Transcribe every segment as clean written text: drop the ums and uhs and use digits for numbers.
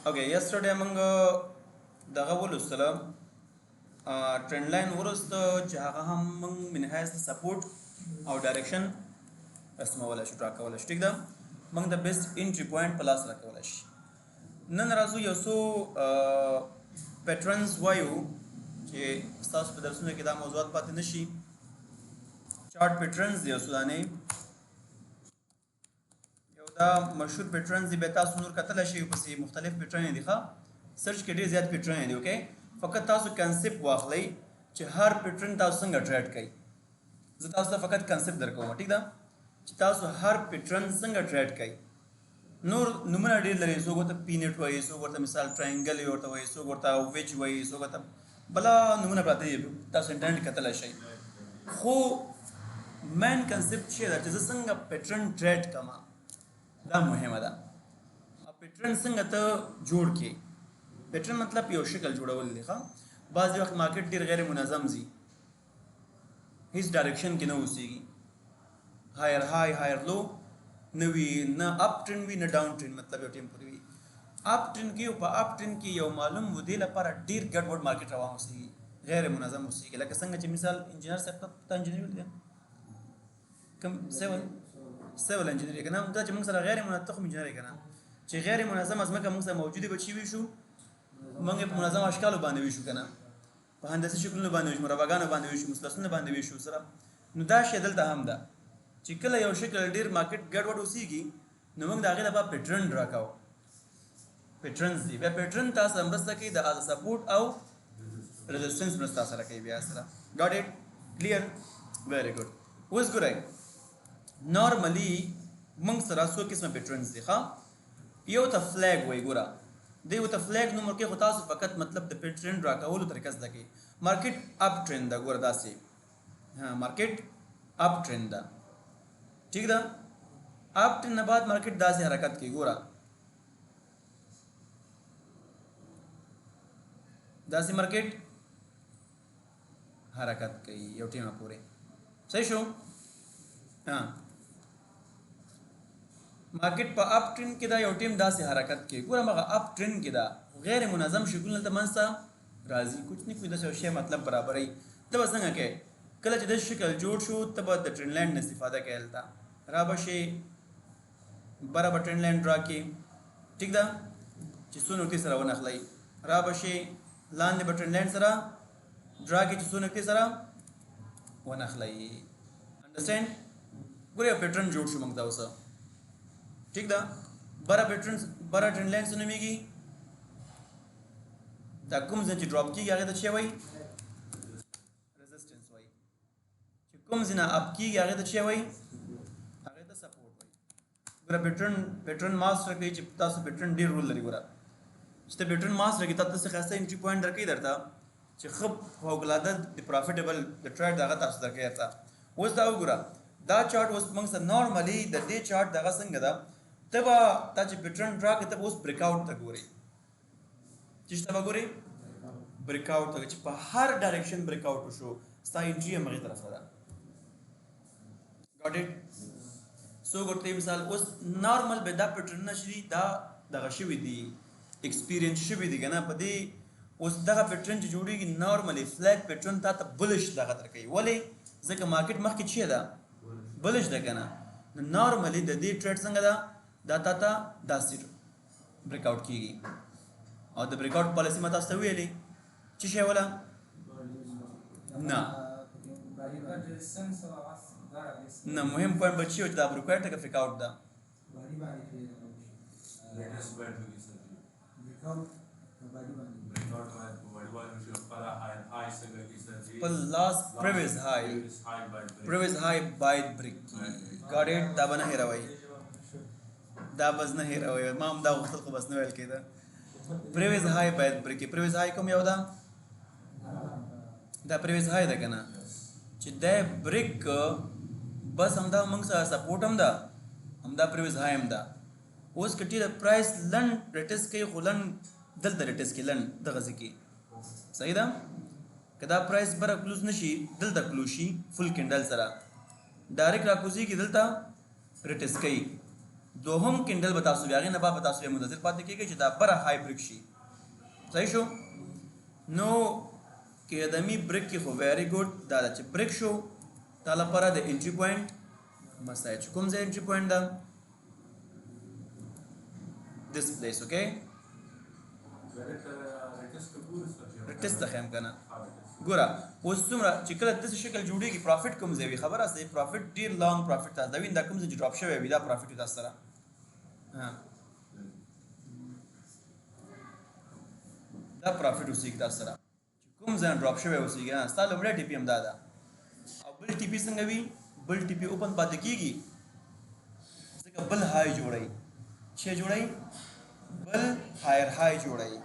Okay, yesterday موږ دغه ولوستله، trend line ورسته چې هغه هم موږ من حیث support او direction رسمولی شو، draw کولی شو. ټیک ده، موږ د best entry point په لاس راکولی شي. نن راځو یو څو patterns وایو چې ستاسو په درسونو کې دا موضوعات پاتې نشي. Chart patterns دی یو څو دانې، یو دا مشهور patterns دی، بیا تاسو نور کتلی شئ پسې مختلف pattern دي. ښه، search کې ډېر زیات pattern دي. Okay، فقط تاسو concept واخلئ چې هر pattern تاسو څنګه trade کوئ. زه تاسو ته فقط concept درکوم، ټیک ده، چې تاسو هر pattern څنګه trade کوئ. نور نمونه ډېر لري، څوک ورته pennant وایي، څوک ورته مثال triangle ورته وایي، څوک ورته ویج وایي، څوک ورته بلا نمونه پراته دي، تاسو انټرنیټ کتلی شئ. خو main concept چې ده چې زه څنګه pattern trade کوم، دا مهمه ده. Pattern څنګه ته جوړ کې؟ Pattern مطلب یو شکل جوړول دي. ښه، بعضې وخت market ډېر غیر منظم ځي، هیڅ direction کې نه اوسېږي، higher high higher low نه وي، نه up trend وي نه down trend، مطلب یو ټیم پورې وي. Up trend کې، په up trend کې یو معلوم مودې لپاره ډېر ګډوډ market روان اوسېږي، غیر منظم اوسېږي. لکه څنګه چې مثال انجینر صاحب ته انجینر ویل کوم civil engineer که نه، دا چې موږ سره غیر منظم، خو انجینر که نه، چې غیر منظم ځمکه موږ سره موجودې به چې ویشو، موږ یې په منظم اشکالو باندې ویشو که نه، په هندسي شکلونو باندې ویشو، مربعګانو باندې ویشو، مثلثونو باندې ویشو سره. نو دا شی دلته هم ده چې کله یو شکل ډېر market ګډوډ اوسېږي، نو موږ د هغې لپاره pattern draw کوو. Patterns دي، بیا pattern تاسو سره مرسته کوي د از support او resistance مرسته سره کوي بیا سره. Got it? Clear? Very good. اوس ګورئ، normally موږ سره څو قسمه patterns دي. ښه، یو ته flag وایي. ګوره، دی ورته flag نوم ورکوي، خو تاسو فقط مطلب د pattern draw کولو طریقه زده کړئ. Market up trend ده، ګوره داسې، ها، market up trend ده، ټیک ده. Up trend نه بعد market داسې حرکت کوي، ګوره داسې market حرکت کوي یو ټیمه پورې. صحیح شو؟ ها، Market په up trend کې دا یو ټیم داسې حرکت کوي. ګوره، مغه up trend کې دا غیر منظم شکلونه دلته منځته راځي، کوچني کوچني داسې یو شی مطلب برابروي. ته به څنګه کوې؟ کله چې د شکل جوړ شو، ته به د trend line نه استفاده کوې. هلته را به شي، بره به trend line draw کړې، ټیک ده، چې څو نقطې سره ونښلوي. را به شي، لاندې به trend line سره draw کړې چې څو نقطې سره ونښلوي. Understand? ګوره، یو pattern جوړ شو موږ ته اوس، ټیک ده. بره pattern، بره trend line څه نومېږي؟ دا کوم ځای چې drop کېږي هغې ته څه وایي؟ Resistance وایي. چې کوم ځای نه up کېږي هغې ته څه وایي؟ هغې ته support وایي. ګوره، pattern master کوي چې تاسو pattern ډېر role لري. ګوره، چې ته pattern master کوي، تاسو ته ښایسته entry point درکوي درته چې ښه فوق العاده د profitable د trade دغه تاسو درکوي درته. اوس دا وګوره، دا چارټ اوس موږ سره normally د دې چارټ دغه څنګه ده؟ ته به تا چې pattern draw کړې، ته به اوس breakout ته ګورې. چې ته به ګورې breakout ته، چې په هر direction breakout وشو، ستا entry هم هغې طرف ته ده. Got it? څوک ورته مثال اوس normal به دا pattern چې دي، دا دغه شوي دي، experience شوي دي که نه. په دې اوس دغه pattern چې جوړېږي، normally flag pattern تا ته bullish دغه درکوي. ولې؟ ځکه market مخکې چی ده؟ Bullish ده که نه. نو normally د دې trade څنګه ده؟ دا تا ته داسې breakout کېږي. او د breakout policy ما تاسو ته ویلې چې شی ولا نه نه مهم point به چې دا breakout ته breakout ده. Latest باید وي سر. Breakout باید په body باندې وشي، خپله higher high څنګه کې سر جی؟ خپل last previous high. Previous high باید break. Previous high باید break کړي. Got it? دا به نه هېروئ، دا بس نه هېروئ. ما هم دا غوښتل خو بس نه ویل کېده. Previous high باید break کړي. Previous high کوم یو ده؟ دا previous high ده که نه، چې دا break، بس همدا موږ سره support هم ده، همدا previous high هم ده. اوس که ټیټه price لنډ retest کوي، خو لنډ دلته retest کوي، لنډ دغه ځای کې، صحیح ده. که دا price بره close نشي، دلته close شي full candle سره، direct را کوزیږي، دلته retest کوي. دوهم candle به تاسو بیا هغې نه بعد به تاسو بیا منتظر پاتې کېږئ چې دا بره high break شي. صحیح شو؟ نو کې ادمي break کې خو very good دا ده چې break شو تا لپاره د entry point مسایل چې کوم ځای entry point ده، this place. Okay، retest ته خیم کنه. ګوره اوس څومره چې کله داسې شکل جوړیږي، profit کوم ځای وي؟ خبره صحیح، profit ډیر long profit تاسو دا وین، دا کوم ځای چې drop شوی وي دا profit تاسو سره. ها، دا profit اوسېږي تاسو سره چې کوم ځای drop شوی اوسېږي. ها، ستا لومړی TP هم دا ده. او بل TP څنګه وي؟ بل TP open پاتې کیږي ځکه بل high جوړوي. چې جوړوي بل higher high جوړوي.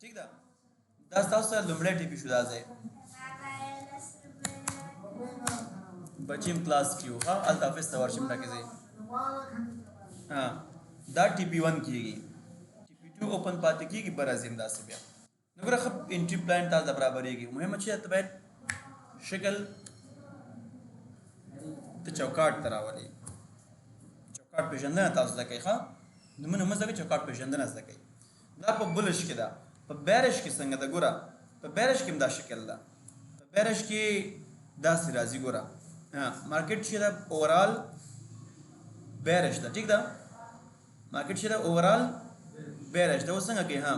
ټیک ده؟ دا ستاسو سره لومړی TP شو. دا ځای بچیم کلاس کې وو، ها، هلته افس ته ورشم ټکې ځای. ها، دا TP 1 کیږي، TP 2 open پاتې کیږي، بر ازیم داسې بیا. نو ګوره، ښه entry plan تاسو ته برابرېږي. مهمه چې ته باید شکل ته چوکاټ ته راولې. چوکاټ پېژندنه تاسو زده کوئ. ښه، نومونه مه زده کوئ، چوکاټ پېژندنه زده کوئ. دا په bullish کې ده. په bearish کې څنګه ده؟ ګوره، په bearish کې هم دا شکل ده. په bearish کې داسې راځي. ګوره، market چې ده overall bearish ده. ټیک ده؟ market چې ده overall bearish ده. اوس څنګه کوي؟ ها،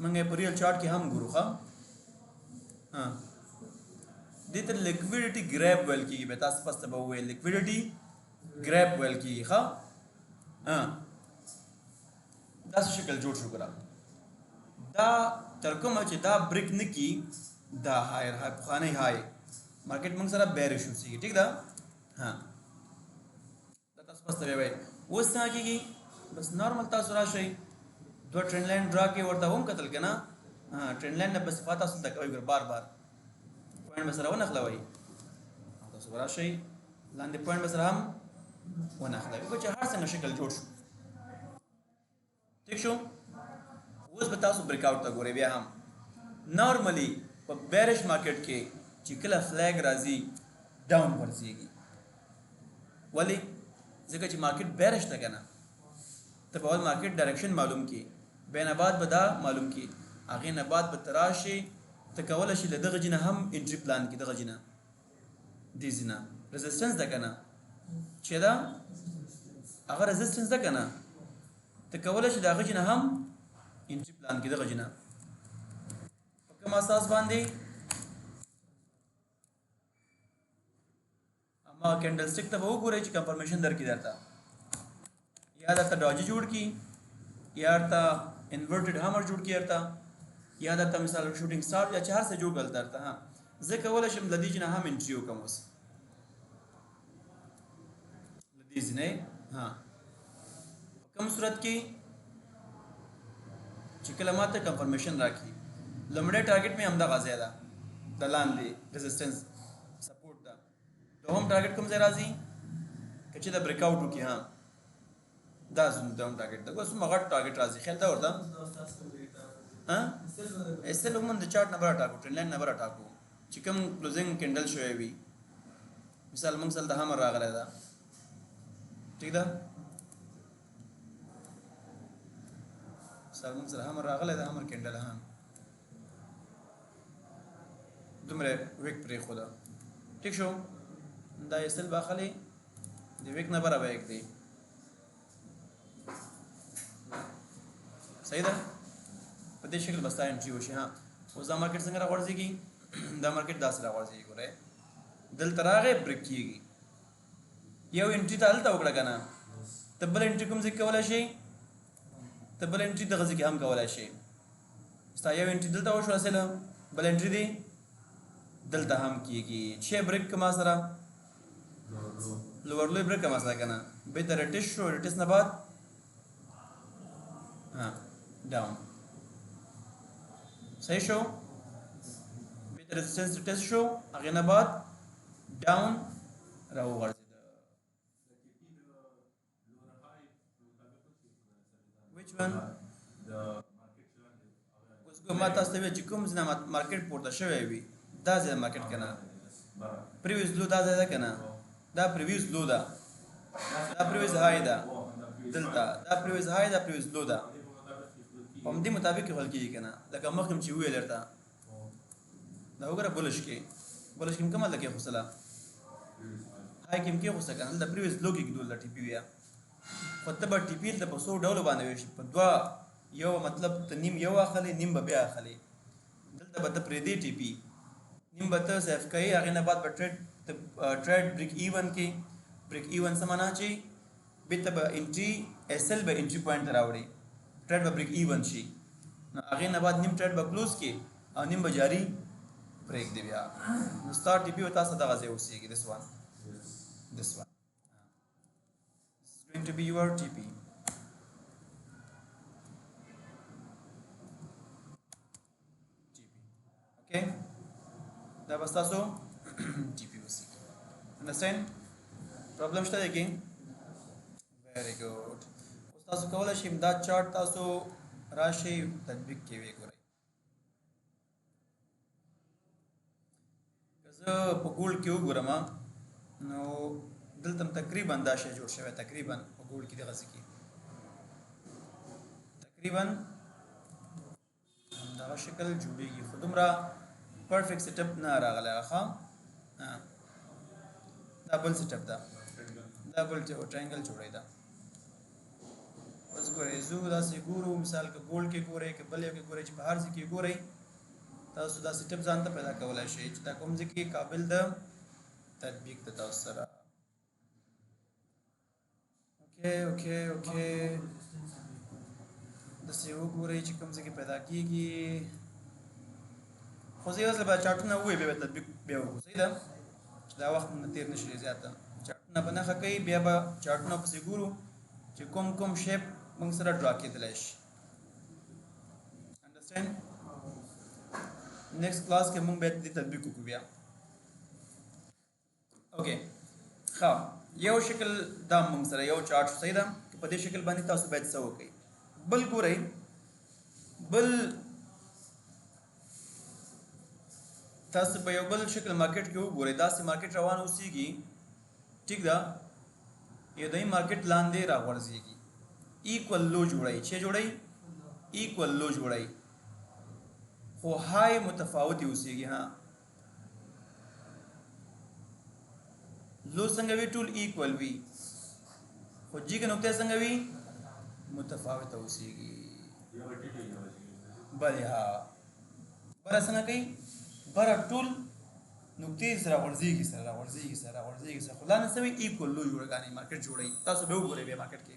موږ یې په real chart کې هم ګورو. ښه، ها، دې ته liquidity grab ویل کېږي. بیا تاسو پس ته به وویل liquidity grab ویل کېږي. ښه، ها، داسې شکل جوړ شو. ګوره، دا تر کومه چې دا break نه کي دا higher high، پخوانی high، market موږ سره bearish اوسېږي. ټیک ده؟ ها، دا تاسو پس ته وایي. اوس څنګه کېږي؟ بس normal تاسو راشئ، دوه trend line draw کې ورته هم کتل که نه. trend line نه بس تاسو زده کوئ. ګوره، بار بار point به سره ونښلوئ. تاسو به راشئ، لاندې point به سره هم ونښلوئ. وګورئ چې هر څنګه شکل جوړ شو. ټیک شو؟ اوس به تاسو breakout ته ګورئ. بیا هم normally په bearish market کې چې کله flag راځي، down ورځيږي. ولی؟ ځکه چې market bearish ده که نه. ته په اول market direction معلوم کی، بیا نه بعد به دا معلوم کی، هغې نه بعد به ته راشې، ته کولی شې له دغه جینه هم entry plan کی. دغه جینه، دې ځینه resistance ده که نه؟ چې ده هغه resistance ده که نه؟ ته کولی شې د هغه جینه هم entry plan کی. دغه جینه په کوم اساس باندې؟ اما candlestick ته به وګورئ چې confirmation درکړي درته، یا درته doji جوړ کی، یا درته inverted hammer جوړ کی درته، یا درته مثال shooting star یا چې هر څه جوړ کړل درته. ها، زه کولی شم له دې جنه هم entry وکړم اوس له دې ځینې. ها، په کوم صورت کې؟ چې کله ماته confirmation راکړي. لومړی target مې همدغه ځای ده، د لاندې resistance support ده. دوهم target کوم ځای راځي؟ که چې د breakout وکړي. ها، دا زموږ دوهم target ده. اوس څومره غټ target راځي، خیال ده ورته؟ ها، SL عموماً د چارټ نه بره ټاکو، trend line نه بره ټاکو چې کوم closing candle شوی وي. مثال موږ سره د hammer راغلی ده. ټیک ده؟ مثال موږ سره hammer راغلی ده، hammer candle هم دومره wick پرېښوده. ټیک شو؟ دا SL به اخلي، د wick نه بره به یې ږدي. صحیح ده؟ په دې شکل به ستا entry وشي. ها، اوس دا market څنګه راغورځېږي؟ دا market داسې راغورځېږي. ګورئ، دلته راغی، break کېږي. یو entry ته هلته وکړه که نه، ته بل entry کوم ځای کې کولی شې؟ ته بل entry دغه ځای کې هم کولی شې. ستا یو entry دلته وشوه، اصله بل entry دی دلته هم کېږي. چې break که ما سره lower low break که ما سره که نه، بېرته retest شو. retest نه بعد ها down. صحیح شو؟ بېرته resistance retest شو، هغې نه بعد down راوغورځېده. Which one؟ اوس ګوره، ما تاسو ته ویل چې کوم ځای market پورته شوی وي، دا ځای market که نه، previous low دا ځای ده که نه؟ دا previous low ده، دا previous high ده، دلته دا previous high دا previous low ده، په همدې مطابق یې خپل کېږي که نه. لکه مخکې چې وویل درته دا وګوره، bullish کې، bullish کې هم کومه لکه خوصله high کې هم کېښوسه که نه، دلته previous low کې ږدو، دلته TP بیا. خو ته به TP دلته په څو ډولو باندې ویشي، په دوه، یو مطلب ته نیم یو اخلې، نیم به بیا اخلې. دلته به ته پرېږدې TP، نیم به ته save کوې، هغې نه بعد به trade trade break even کې. break even څه معنا؟ چې بېرته به entry SL به entry point ته راوړي، trade به break even شي، نو هغې نه بعد نیم trade به close کې او نیم به جاري پرېږدي بیا. نو ستا TP به تاسو دغه ځای اوسېږي. This one, this one, this is going to be your TP. TP, okay, دا به ستاسو TP اوسېږي. Understand? Problem شته دی کې؟ Very good. اوس تاسو کولی شئ دا چارټ تاسو راشئ تطبیق کې ویې ګورئ. که زه په gold کې وګورم، نو دلته هم تقریبا دا شی جوړ شوی، تقریبا په gold کې دغسې کې تقریبا دغه شکل جوړیږي، خو دومره perfect setup نه راغلی. ښه، دا بل setup ده، دا بل triangle جوړی ده. اوس ګورئ، زه داسې ګورو، مثال که gold کې ګورئ، که بل یو کې ګورئ، چې په هر ځای کې ګورئ، تاسو دا setup ځان ته پیدا کولای شئ چې دا کوم ځای کې قابل ده تطبیق ده تاسو سره. Okay, داسې وګورئ چې کوم ځای کې پیدا کیږي. خو زه یو ځل به چارټونه ووایي، بیا به تطبیق بیا وکړو. صحیح ده، چې دا وخت نه تېر نه شي زیاته. چارټونه په نښه کوي، بیا به چارټونه پسې ګورو چې کوم کوم shape موږ سره draw کېدلی شي. Understand? Next class کې موږ بیا دې تطبیق وکړو بیا. Okay، ښه، یو شکل دا موږ سره یو چارټ، صحیح ده، په دې شکل باندې تاسو باید څه وکړئ؟ بل ګورئ، بل تاسو په یو بل شکل market کې وګورئ. داسې market روان اوسېږي، ټیک ده، یو دی market لاندې راغورځېږي، equal low جوړوي. چې جوړوي؟ Equal low جوړوي، خو high متفاوتې اوسېږي. ها، low څنګه وي؟ ټول equal وي، خو جیګه نقطه څنګه وي؟ متفاوته اوسېږي. بله، ها، بره څنګه کوي؟ بره ټول نقطې سره غورځېږي، سره غورځېږي، سره غورځېږي سره، خو لاندې څه وي؟ Equal low جوړګانې market جوړوي. تاسو به وګورئ بیا market کې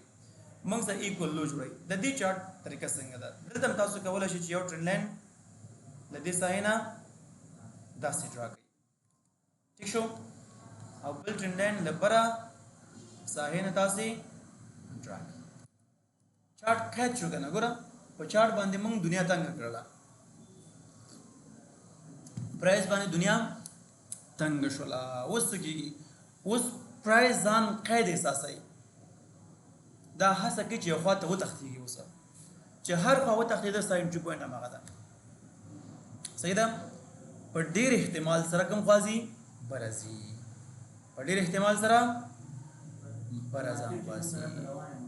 موږ سره equal low جوړوي. د دې چارټ طریقه څنګه ده؟ دلته هم تاسو کولی شئ چې یو trend line له دې ساحې نه داسې draw کړئ، ټیک شو، او بل trend line له بره ساحې نه تاسې draw کړئ. چارټ قید شو که نه؟ ګوره، په چارټ باندې موږ دنیا تنګه کړله، price باندې دنیا تنګ شوله. اوس څه کېږي؟ اوس price ځان قید احساسوي، دا هڅه کوي چې یو خوا ته وتښتېږي. اوس چې هر خوا وتښتېده، ستا entry point هماغه ده. صحیح ده، په ډېر احتمال سره کوم خوا ځي؟ بره ځي. په ډېر احتمال سره بره ځان باسي.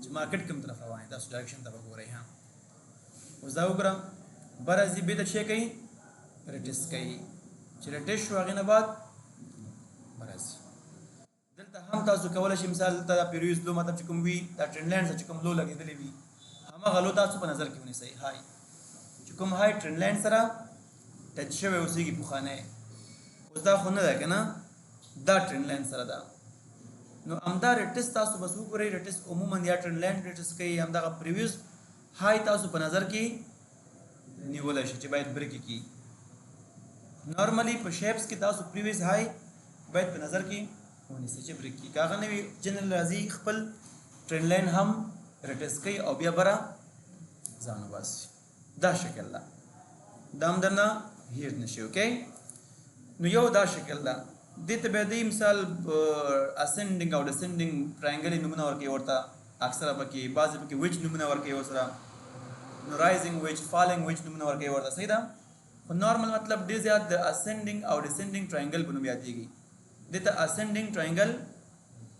چې market کوم طرف روان دی، تاسو direction ته به ګورئ. ها، اوس دا وګوره، بره ځي، بېرته څه کوي؟ Retest کوي. چې retest شو، هغې نه بعد بره ځي. دلته هم تاسو کولی شئ، مثال دلته دا previous low، مطلب چې کوم وي، دا trend line سره چې کوم low لګېدلی وي، هماغه low تاسو په نظر کې ونیسئ. High چې کوم high trend line سره touch شوی اوسېږي پخوانی، اوس دا خو نه ده که نه، دا trend line سره ده. نو همدا retest تاسو بس وګورئ. Retest عموما یا trend line retest کوي، همدغه previous high تاسو په نظر کې نیولی شئ چې باید break کړي. Normally په shapes کې تاسو previous high باید په نظر کې ونیسئ چې break کړي. که هغه نه وي، general راځي، خپل trend line هم retest کوي او بیا بره ځان وباسي. دا شکل ده، دا هم درنه هیر نشي. Okay، نو یو دا شکل ده. دې ته بیا دی مثال ascending او descending triangle نمونه ورکوي ورته اکثره پکې، بعضې پکې ویج نمونه ورکوي ورسره، نو rising wedge، falling wedge نمونه ورکوي ورته. صحیح ده، خو normal مطلب ډېر زیات د ascending او descending triangle په نوم یادېږي. دې ته ascending triangle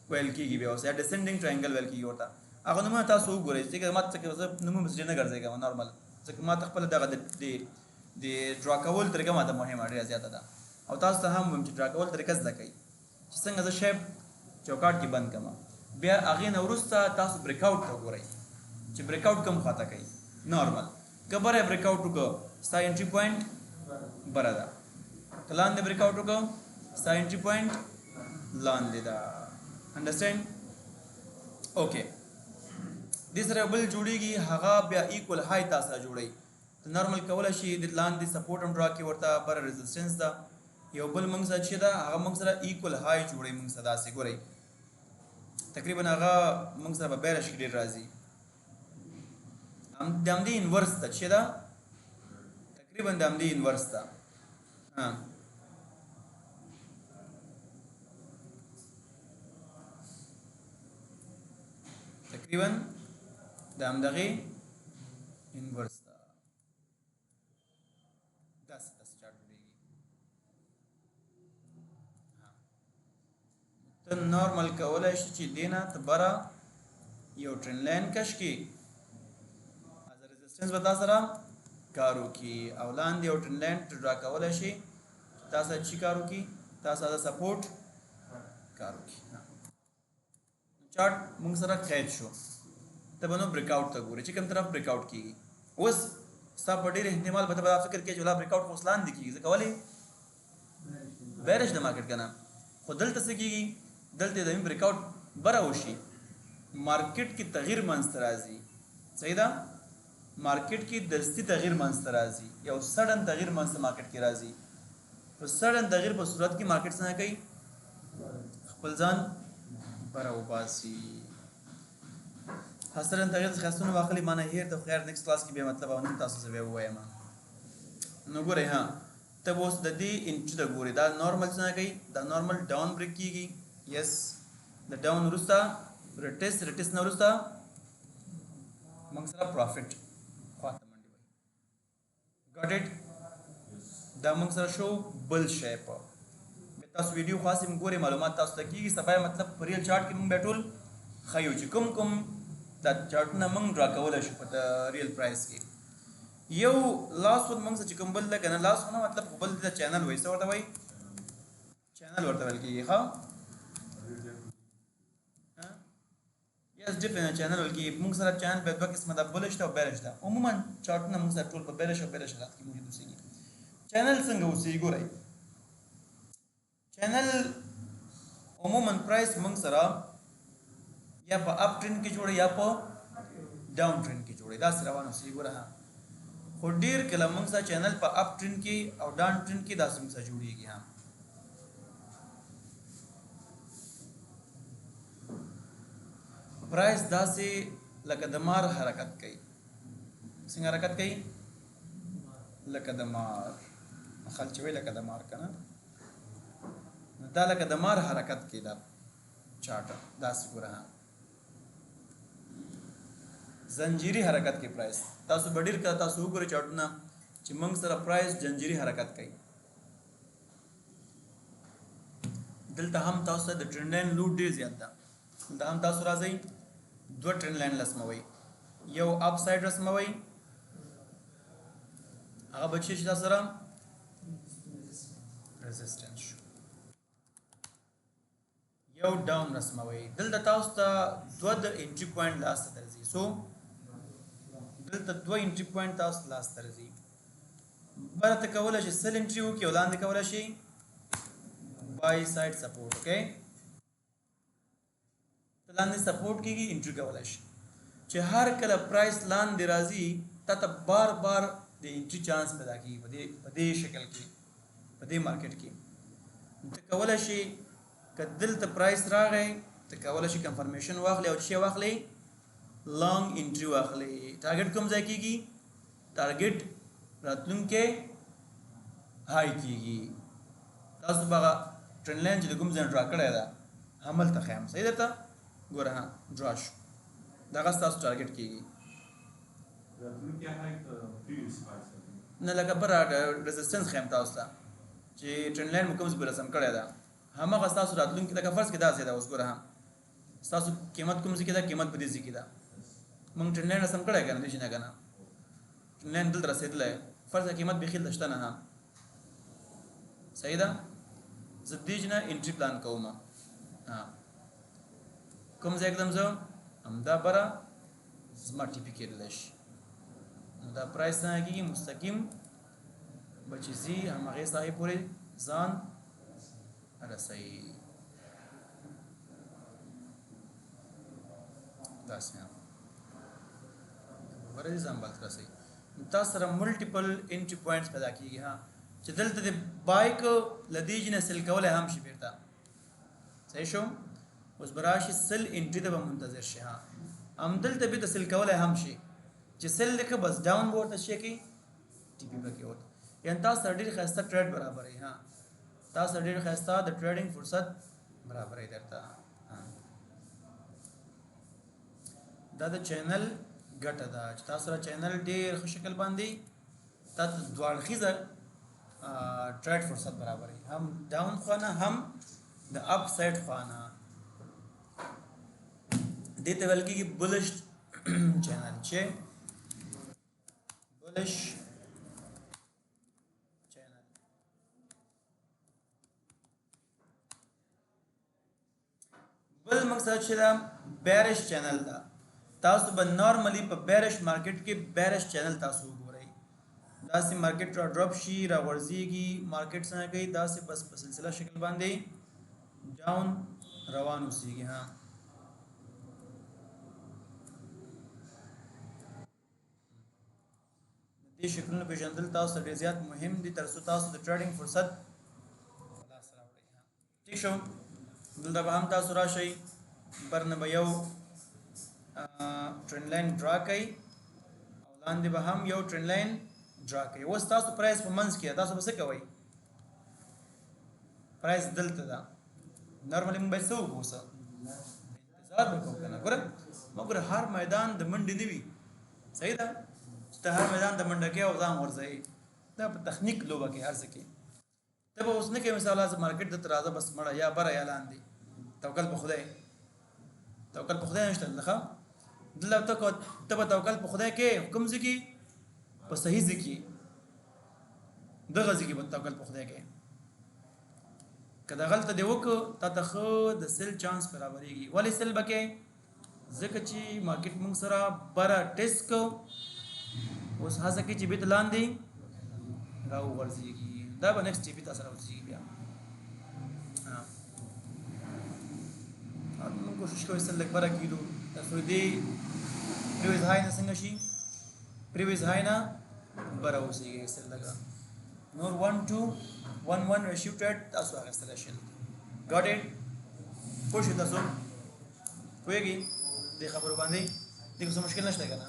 ویل کېږي بیا اوس، یا ډیسندینګ ټراینګل ویل کېږي ورته. هغه نومونه تاسو وګورئ، ځکه ما ته زه نومونه پسې نه ګرځېږم نارمل، ځکه ما ته خپله دغه د ډرا کول طریقه ما ته مهمه ډېره زیاته ده. او تاسو ته هم وایم چې ډرا کول طریقه زده کړئ، چې څنګه زه شی چوکاټ کې بند کړم. بیا هغې نه وروسته تاسو بریک اوټ ته ګورئ چې بریک اوټ کوم خواته کوي. نارمل که بره بریک اوټ وکړو ستا انټري پوینټ بره ده، که لاندې بریک اوټ وکړو ستا انټري پوینټ لاندې ده. انډرسټینډ؟ اوکې، دې سره یو بل جوړیږي، هغه بیا ایکول های تاسو سره جوړوي. ته نارمل کولی شي د لاندې سپورټ هم ډرا کړي ورته، بره رزسټنس ده. یو بل موږ سره چې ده هغه موږ سره ایکول های جوړوي موږ سره داسې ګورئ، تقریبا هغه موږ سره په بیرش کې ډېر راځي. د همدې انورس ته چې ده تقریبا د همدې انورس ته. تقریبا د همدغې انورس ته داسې داسې چارټ جوړېږي. ته نارمل کولی شي چې دې نه ته بره یو ټرین لاین کش کړي، از رزسټنس به تا سره کار وکړي، او لاندې یو ټرین لاین ته ډرا کولی شي چې تا سره چی کار وکړي، تا سره سپورټ کار وکړي. چارټ موږ سره قید شو، ته به نو بریک اوټ ته ګورې چې کوم طرف بریک اوټ کېږي. اوس ستا په ډېر احتمال به ته به دا فکر کوې چې ولا بریک اوټ خو اوس لاندې کېږي، ځکه ولې بیرش د مارکیټ که نه. خو دلته څه کېږي، دلته د بریک اوټ بره وشي، مارکیټ کې تغییر منځته راځي. صحیح ده؟ مارکیټ کې دستي تغییر منځته راځي، یو سډن تغییر منځته مارکیټ کې راځي. په سډن تغییر په صورت کې مارکیټ څنګه کوي، خپل ځان بره وباسي. سډن تغییر څخه خاصونه واخلي معنی هیر د خیر نیکسټ کلاس کې بیا مطلب او نن تاسو زه بیا ووایم. نو ګورئ، ها ته به اوس د دې انټري ته ګورې، دا نارمل څنګه کوي، دا نارمل ډاون بریک کېږي. یس، د ډاون وروسته ریټیس، ریټیس نه وروسته موږ سره پروفیټ خواته منډې وهي. ګاټ اټ؟ دا موږ سره شو بل شی. په تاسو ویډیو خاصې هم ګورئ، معلومات تاسو ته کېږي. سبا مطلب په ریل چارټ کې موږ بیا ټول ښیو چې کوم کوم دا چارټونه موږ ډرا کولی شو په ریل پرایس کې. یو لاس ون موږ سره چې کوم بل ده که نه، لاس ونه مطلب خو بل ته چینل وایي، څه ورته وایي؟ چینل ورته ویل کېږي. ښه، یس ډیفرنټ چینل ویل کېږي. موږ سره چینل بیا دوه قسمه ده، بلش ده او بیرش ده. عموما چارټونه موږ سره ټول په بیرش او بیرش حالت کې موجود اوسېږي. چینل څنګه اوسېږي ګورئ، چینل عموما پرایس موږ سره یا په اپ ټرند کې جوړي یا په ډاون ټرند کې جوړي، داسې روان اوسېږي. ګوره، ها خو ډېر کله موږ سره چینل په اپ ټرند کې او ډاون ټرند کې داسې موږ سره جوړېږي. ها پرایس داسې لکه د مار حرکت کوي. څنګه حرکت کوي؟ لکه د مار، خل چې وایي لکه د مار که نه، دا لکه د مار حرکت کوي دا چارټ داسې. ګوره، ها زنجیري حرکت کوي پرایس. تاسو به ډېر کله تاسو وګورئ چارټونه چې موږ سره پرایس زنجیري حرکت کوي. دلته هم تاسو ته د ټرند لاین لوډ ډېر زیات ده. دلته هم تاسو راځئ دوه ټرند لاین رسموئ، یو اپ سایډ رسموئ، هغه به چې تاسو سره رزسټنس شو، یو ډاون رسموئ. دلته تاسو ته دوه د انټری پوینټ لاس ته درځي. سو دلته دوه انټری پوینټ تاسو لاس ته درځي. بره ته کولی شئ سل انټری وکړي او لاندې کولی شئ بای سایډ سپورټ. اوکې، ته لاندې سپورټ کېږي، انټری کولی شي. چې هر کله پرایس لاندې راځي تا ته بار بار د انټری چانس پیدا کېږي په دې شکل کې، په دې مارکیټ کې. ته کولی شي که دلته پرایس راغی ته کولی شي کنفرمیشن واخلې او چې واخلې لانګ انټری واخلې. ټارګټ کوم ځای کېږي؟ ټارګټ راتلونکی های کېږي. تاسو به هغه ټرند لاین چې د کوم ځای ډرا کړی ده هملته ښیم. صحیح درته ګوره، ها ډرا شو، دغه ستاسو ټارګټ کېږي. راتلونکی های که پریویس های سره؟ نه، لکه بره رزسټنس ښیم تاسو ته چې ټرند لاین مو کوم ځای رسم کړی ده، هماغه ستاسو راتلونکي. لکه فرض کې داسې ده اوس ګوره، هم ستاسو قیمت کوم ځای کې ده؟ قیمت په دې ځای کې ده. موږ trend line رسم کړی که نه؟ دې نه که نه trend line دلته رسېدلی، فرض کړه قیمت بیخي دلته شته نه، صحیح ده؟ زه دې نه entry plan کوم. کوم ځای کې زه؟ همدا بره زما TP کېدلی شي. نو دا price څنګه کېږي؟ مستقیم به چې ځي همغې ساحې پورې ځان رسوي. داسې بره دې ځان بلته رسوي. تاسو سره multiple entry points پیدا کېږي. ها چې دلته د buy کو له دې ځای نه sell کولی هم شي بېرته. صحیح شو؟ اوس به راشي sell entry ته به منتظر شي. ها همدلته بېرته sell کولی هم شي. چې sell دې که بس down به ورته شي کې TP پکې ورته. یعنې تاسو سره ډېر ښایسته trade برابروي. ها تاسو سره ډېر ښایسته د trading فرصت برابروي درته. دا د channel ګټه ده چې تاسو سره channel ډېر ښه شکل باندې تاسو دوه اړخیزه trade فرصت برابروي، هم down خوانه هم د up side خوانه. دې ته ویل کېږي bullish channel، چې bullish channel. بل مقصد چې دا bearish channel ده. تاسو به normally په bearish market کې bearish channel تاسو وګورئ. داسې market را drop شي، را غورځېږي، market څنګه کوي؟ داسې بس په سلسله شکل باندې down روان اوسېږي. ها دې شکلونو پېژندل تاسو ته ډېر زیات مهم دي، تر څو تاسو د trading فرصت په لاس راوړئ. ټیک شو؟ دلته به هم تاسو راشئ، بر نه به یو trend line draw کوئ او لاندې به هم یو trend line draw کوئ. اوس تاسو price په منځ کې، تاسو به څه کوئ؟ price دلته ده، normally موږ باید څه وکړو؟ اوس انتظار به کوو که نه؟ ګوره مګر هر میدان د منډې نه وي. صحیح ده؟ چې ته هر میدان د منډه کې او ځان غورځوي، دا په تخنیک لوبه کې هر څه کې ته به اوس نه کوې. مثال زه market دلته راځه بس مړه یا بره یا لاندې، توکل په خدای، توکل په خدای نشته دلته. ښه دلته ته به توکل په خدای کې کوم ځای کې؟ په صحیح ځای کې، دغه ځای کې به توکل په خدای کې. که دغلته دې وکړو تا ته ښه د sell chance برابرېږي. ولې sell به کوې؟ ځکه چې market موږ سره بره test کو، اوس هڅه کوي چې بېرته لاندې راوغورځېږي. دا به next TP تا سره وځېږي بیا. موږ کوشش کوو sell لږ بره کېدو، تر څو دې previous high نه څنګه شي، previous high نه بره اوسېږي sell لږه. نور 1 2 1 1 ratio trade تاسو اخیستلی شئ. Got it؟ پوه شئ تاسو؟ پوهېږئ دې خبرو باندې؟ دې کې څه مشکل نشته که نه؟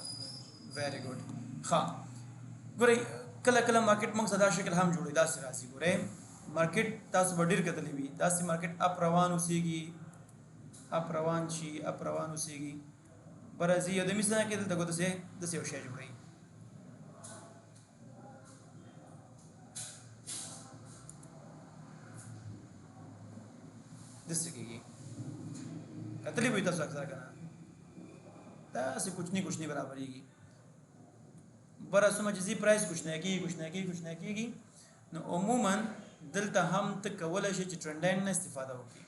Very good. ښه ګورئ کله کله market موږ سره دا شکل هم جوړوي، داسې راځي. ګورئ market تاسو به ډېر کتلی وي، داسې market up روان اوسېږي، up روان شي، up روان اوسېږي، بره ځي، یو دمي څنګه کې دلته داسې داسې یو شی جوړوي. داسې کېږي. کتلی به وي تاسو اکثره که نه؟ داسې کوچني کوچني برابرېږي. بره څومره چې ځي price کوچنی کېږي، کوچنی کېږي، کوچنی کېږي. نو عموما دلته هم ته کولی شې چې trend line نه استفاده وکړې.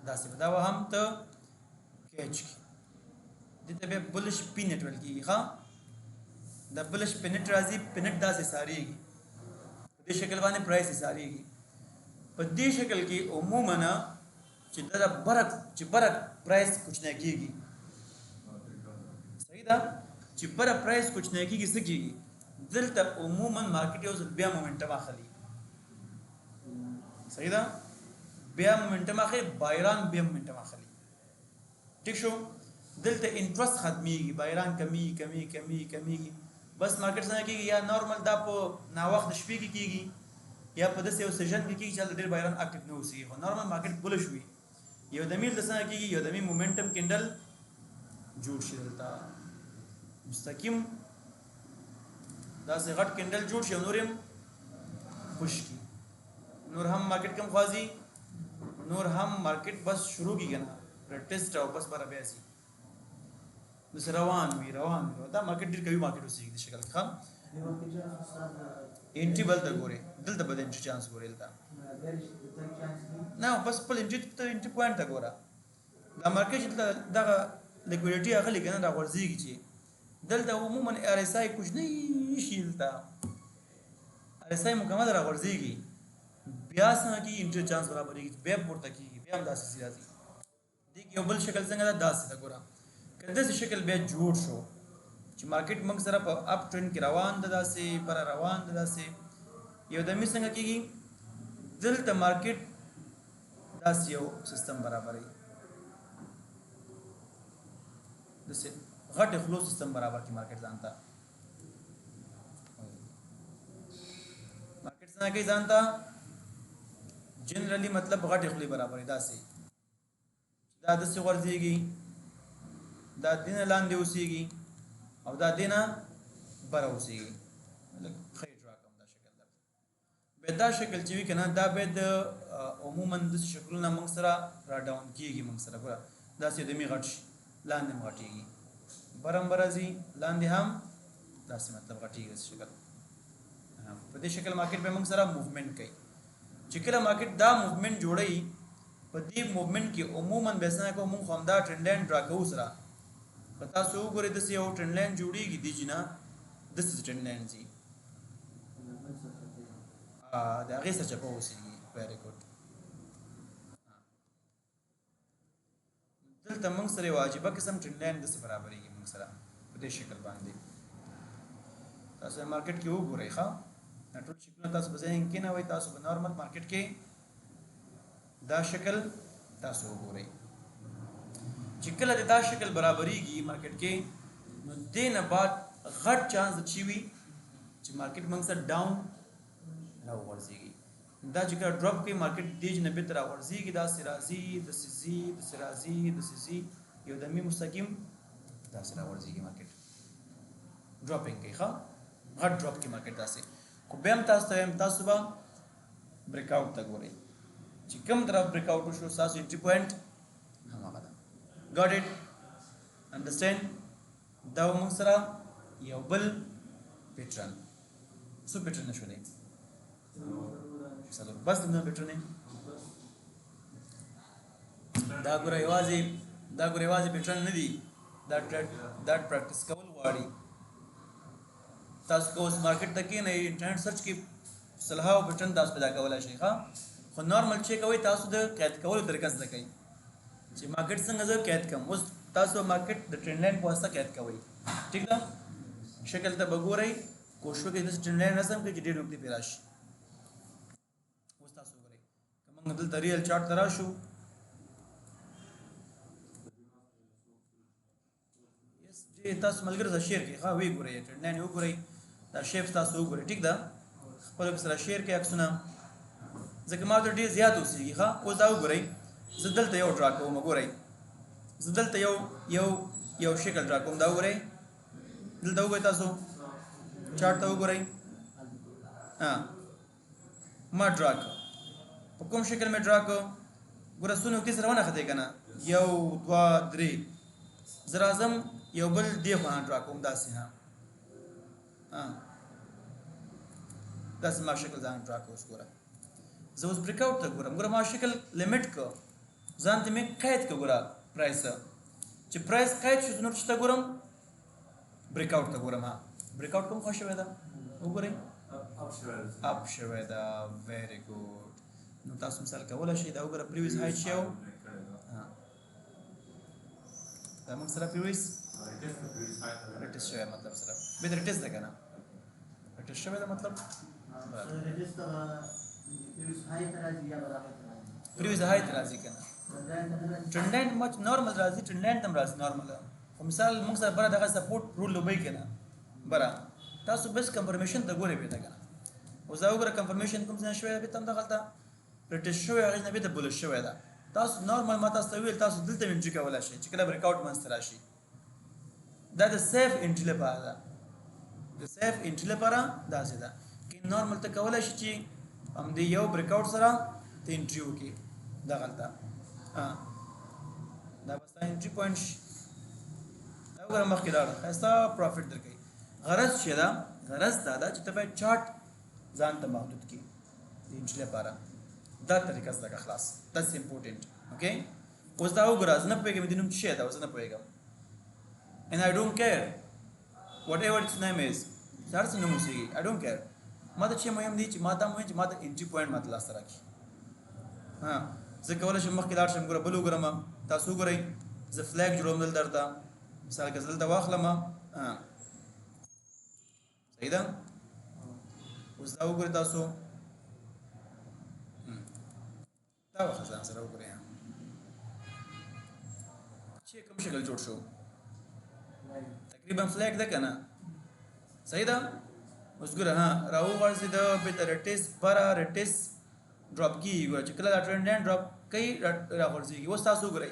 داسې به دا به هم ته catch کړې. دې ته بیا bullish pennant ویل کېږي. ښه دا bullish pennant راځي، pennant داسې سارېږي په دې شکل باندې، price یې سارېږي په دې شکل کې. عموما چې دا برق چې بره price کوچنی کېږي، صحیح ده؟ چې بره price کوچنی کېږي څه کېږي؟ دلته عموما market یو ځل بیا momentum اخلي. صحیح ده؟ بیا momentum اخلي، buyer ان بیا momentum اخلي. ټیک شو؟ دلته interest ختمېږي، buyer ان کمیږي کمیږي کمیږي کمیږي، بس market څنګه کېږي؟ یا normal دا په ناوخت شپې کې کېږي، یا په داسې یو session کې کېږي چې هلته ډېر buyer ان active نه اوسېږي، خو normal market bullish وي. یو دمې دلته څنګه کېږي؟ یو دمې momentum candle جوړ شي، دلته مستقیم داسې غټ candle جوړ شي او نور یې خوش کړي. نور هم market کم خوازي نور هم مارکیټ بس شروع کیږي نه، ټیسټ او بس بره بیا ځي، بس روان وي روان وي. دا مارکیټ ډیر قوي مارکیټ اوسېږي د شکل کې. ښه انټری بل ته ګوري، دلته به د انټری چانس ګوري دلته نه، بس خپل انټری ته انټری پوینټ ته ګوره. دا مارکیټ چې دغه لیکویډیټي اخلي کنه، دا غورځېږي چې دلته عموما ار اس آی کوچنی شي، دلته ار اس آی مکمل را غورځېږي، بیا څنګه کېږي انټری چانس برابرېږي، بیا پورته کېږي، بیا هم داسې راځي. دې کې یو بل شکل څنګه ده؟ داسې ده. ګوره که داسې شکل بیا جوړ شو چې مارکیټ موږ سره په اپ ټرند کې روان ده، داسې بره روان ده، داسې یو دمي څنګه کېږي، دلته مارکیټ داسې یو سیستم برابروي، داسې غټ خلو سیستم برابر کی مارکیټ ځان ته. مارکیټ څنګه کوي ځان ته؟ جنرالي مطلب غټې خولې برابرې، داسې دا داسې غورځېږي، دا دینه لاندې اوسېږي او دا دینه بره اوسېږي. لږ ښه یې ډرا کوم دا شکل درته. بیا دا شکل چې وي که نه، دا باید عموما داسې شکلونه موږ سره را ډاون کېږي. موږ سره ګوره داسې دمي غټ شي، لاندې هم غټېږي، بره هم بره ځي، لاندې هم داسې مطلب غټېږي داسې شکل. په دې شکل مارکیټ به موږ سره موومنټ کوي. چې کله مارکیټ دا موومنټ جوړوي، په دې موومنټ کې عموما بیا څنګه کوو موږ؟ خو همدا ټرند لاین ډرا کوو سره. که تاسو وګورئ داسې یو ټرند لاین جوړېږي، دې جنا داسې ټرند لاین ځي، د هغې سره چپه اوسېږي. ویري ګډ. دلته موږ سره یو عجیبه قسم ټرند لاین داسې برابرېږي موږ سره په دې شکل باندې. تاسو مارکیټ کې وګورئ، ښه دا ټول شکلونه تاسو په ذهن کې نه وي، تاسو په نارمل مارکیټ کې دا شکل تاسو وګورئ. چې کله دا شکل برابرېږي مارکیټ کې، نو دې نه بعد غټ چانس چې وي چې مارکیټ موږ سره ډاون راوغورځېږي. دا چې کله ډراپ کوي مارکیټ، دې نه بیرته راغورځېږي، داسې راځي، داسې ځي، داسې راځي، داسې ځي، یو دمي مستقیم داسې راغورځېږي. مارکیټ ډراپینګ کوي، ښه غټ ډراپ کوي مارکیټ داسې. خو بیا هم تاسو ته وایم، تاسو به بریک آوټ ته ګورئ چې کوم طرف بریک آوټ وشو، ستاسو انټري پوینټ هماغه ده. Got it? Understand? دا موږ سره یو بل پیټرن. څو پیټرن شولې؟ څلور. بس دونه پیټرن. دا ګوره یوازې، دا ګوره یوازې پیټرن نه دي، دا دا پریکټس کول غواړي. تاسو که اوس مارکیټ ته کښېنئ، انټرنیټ سرچ کې سلهاو پیټرن تاسو پیدا کولای شئ. ښه خو نارمل چې کوئ، تاسو د قید کولو طریقه زده کوئ چې مارکیټ څنګه زه قید کړم. اوس تاسو مارکیټ د ټرند لاین په واسطه قید کوئ، ټیک ده؟ شکل ته به ګورئ، کوشش وکړئ داسې ټرند لاین رسم کړئ چې ډېر نقطې پرې راشي. اوس تاسو وګورئ که موږ دلته ریل چارټ ته راشو، یس جی، تاسو ملګرو سره شیر کړئ. ښه وی ګورئ، ټرند لاین وګورئ، دا شیپ تاسو وګورئ، ټیک ده؟ خپلو کې سره شیر کړئ عکسونه، ځکه ما ته ډېر زیات اوسېږي. ښه اوس دا وګورئ، زه دلته یو ډرا کوم. ګورئ، زه دلته یو یو یو شکل ډرا کوم. دا وګورئ، دلته وګورئ، تاسو چارټ ته وګورئ. ها ما ډرا کړ، په کوم شکل مې ډرا کړ؟ ګوره څو نقطې سره ونښتې که نه؟ یو، دوه، درې. زه راځم یو بل دې خوا نه ډرا کوم داسې. ها ها داسې ما شکل ځان ډرا کړ. اوس ګوره زه اوس بریک آوټ ته ګورم. ګوره ما شکل لیمټ کړ، ځان ته مې قید کړ. ګوره پرایس چې پرایس قید شو، نور چې ته ګورم بریک آوټ ته ګورم. ها بریک آوټ کوم خوا شوی ده؟ وګورئ. اپ شوی ده. اپ شوی ده، ویری ګوډ. نو تاسو مثال کولای شئ، دا وګوره پریویس های چې یو دا موږ سره پریویس ریټیس شوی، مطلب سره به ریټیس ده کنه، ریټیس شوی ده مطلب. ریټیس ته پریویس های ته راځي یا برابر ته راځي؟ پریویس های ته راځي کنه، ټرند لاین مچ نورمال راځي، ټرند لاین تم راځي نورمال. خو مثال موږ سره بره دغه سپورټ رول لوبي کنه، بره تاسو بس کنفرمیشن ته ګورئ به کنه. اوس دا وګوره کنفرمیشن کوم ځای شوی به، تم دغلته ریټیس شوی، هغه نه به ته بولش شوی ده. تاسو نورمال ما تاسو ته ویل، تاسو دلته انټری کولای شئ چې کله بریک آوټ منځته راشي. دا د سیف انټری لپاره ده، د سیف انټری لپاره داسې ده کې نورمال ته کولای شي چې هم د یو بریک آوټ سره ته انټری وکړي. دغلته دا به ستا entry point شي. دا وګوره مخکې لاړه، ښایسته profit درکوي. غرض چې ده، غرض دا ده چې ته باید چارټ ځان ته محدود کړي د entry لپاره. دا طریقه زده کړه، خلاص. That's important. Okay, اوس دا وګوره، زه نه پوهېږم د نوم څه شی ده، اوس زه نه پوهېږم. And I don't care whatever its name is، هر څه نوم اوسېږي، I don't care. ما ته چې مهم دي چې ما دا مهم چې ما ته entry point ما ته لاسته راکړي. ها، زه کولی شم مخکې لاړ شم، ګوره بل وګورم، تاسو وګورئ، زه flag جوړوم دلته درته. مثال که زه دلته واخلم، صحیح ده. اوس دا وګورئ تاسو، دا واخله ځان سره وګورئ چې کوم شکل جوړ شو، تقریبا flag ده که نه؟ صحیح ده. اوس ګوره، ها راوغورځېده، بېرته retest بره retest drop کېږي. ګوره چې کله دا trend line drop کوي راغورځېږي. اوس تاسو وګورئ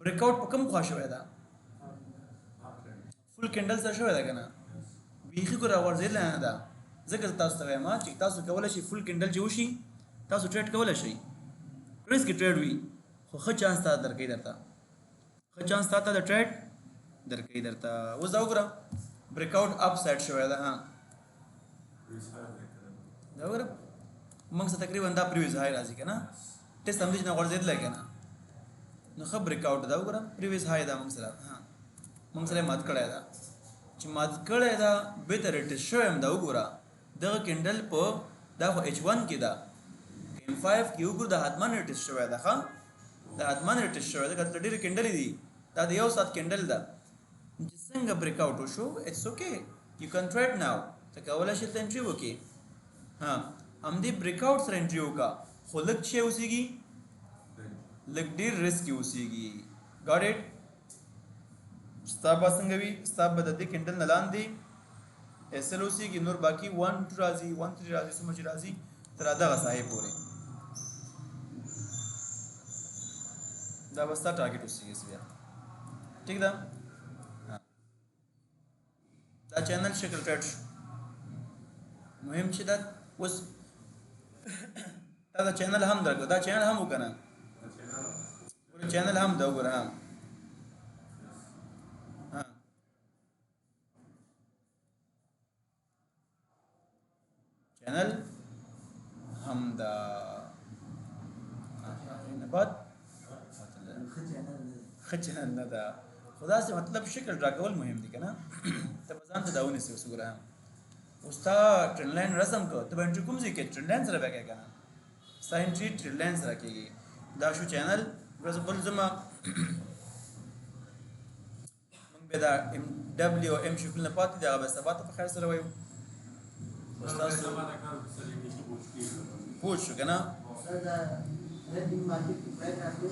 breakout په کوم خوا شوی ده؟ full candle سره شوی ده که نه؟ بیخي ګوره راغورځېدلی نه ده. ځکه زه تاسو ته وایم چې تاسو کولی شئ full candle چې وشي تاسو trade کولی شئ، risk trade وي، خو ښه چانس تا درکوي، درته ښه چانس تا ته د trade درکوي درته. اوس دا وګوره breakout up side شوی ده. ها دا وګوره موږ څه تقریبا دا previous high راځي که نه؟ ټیسټ هم دې نه غورځېدلی که نه؟ نو ښه breakout ده. وګوره previous high ده موږ سره، ها موږ سره مات کړی ده، چې مات کړی ده بېرته retest شوی هم ده. وګوره دغه candle په دا خو H1 کې ده، M5 کې وګوره دا حتما retest شوی ده. ښه دا حتما retest شوی ده، دلته ډېرې candle ې دي، دا د یو ساعت candle ده. چې څنګه breakout وشو، it's okay, you can trade now، ته کولی شې دلته entry وکړې. ها همدې breakout سره entry وکړه، خو لږ څه اوسېږي، لږ ډېر ریسک یې اوسېږي. Got it? ستا به څنګه وي؟ ستا به د دې candle نه لاندې SL اوسېږي، نور باقي 1 2 راځي، 1 3 راځي، څومره چې راځي تر دغه ساحې پورې دا به ستا target اوسېږي بیا. ټیک ده؟ دا channel شکل trade شو. مهم چې دا اوس دا channel هم درکو، دا channel هم وکنه، channel هم دا وګوره. ها channel هم دا نه بعد ښه channel نه ده، خو داسې مطلب شکل راکول مهم دی که نه؟ ته به ځان ته دا ونیسې. اوس وګوره، اوس تا trend line رسم کړ، ته به entry کوم ځای کې trend line سره به کوې که نه؟ ستا entry trend line سره کېږي. دا شو channel. ورځ بل زما موږ به دا M W او M شکلونه پاتې دي، هغه به سبا ته په خیر سره وایو. اوس تاسو پوه شو که نه؟ سر دا رنډینګ مارکیټ کې پرایس راتلو.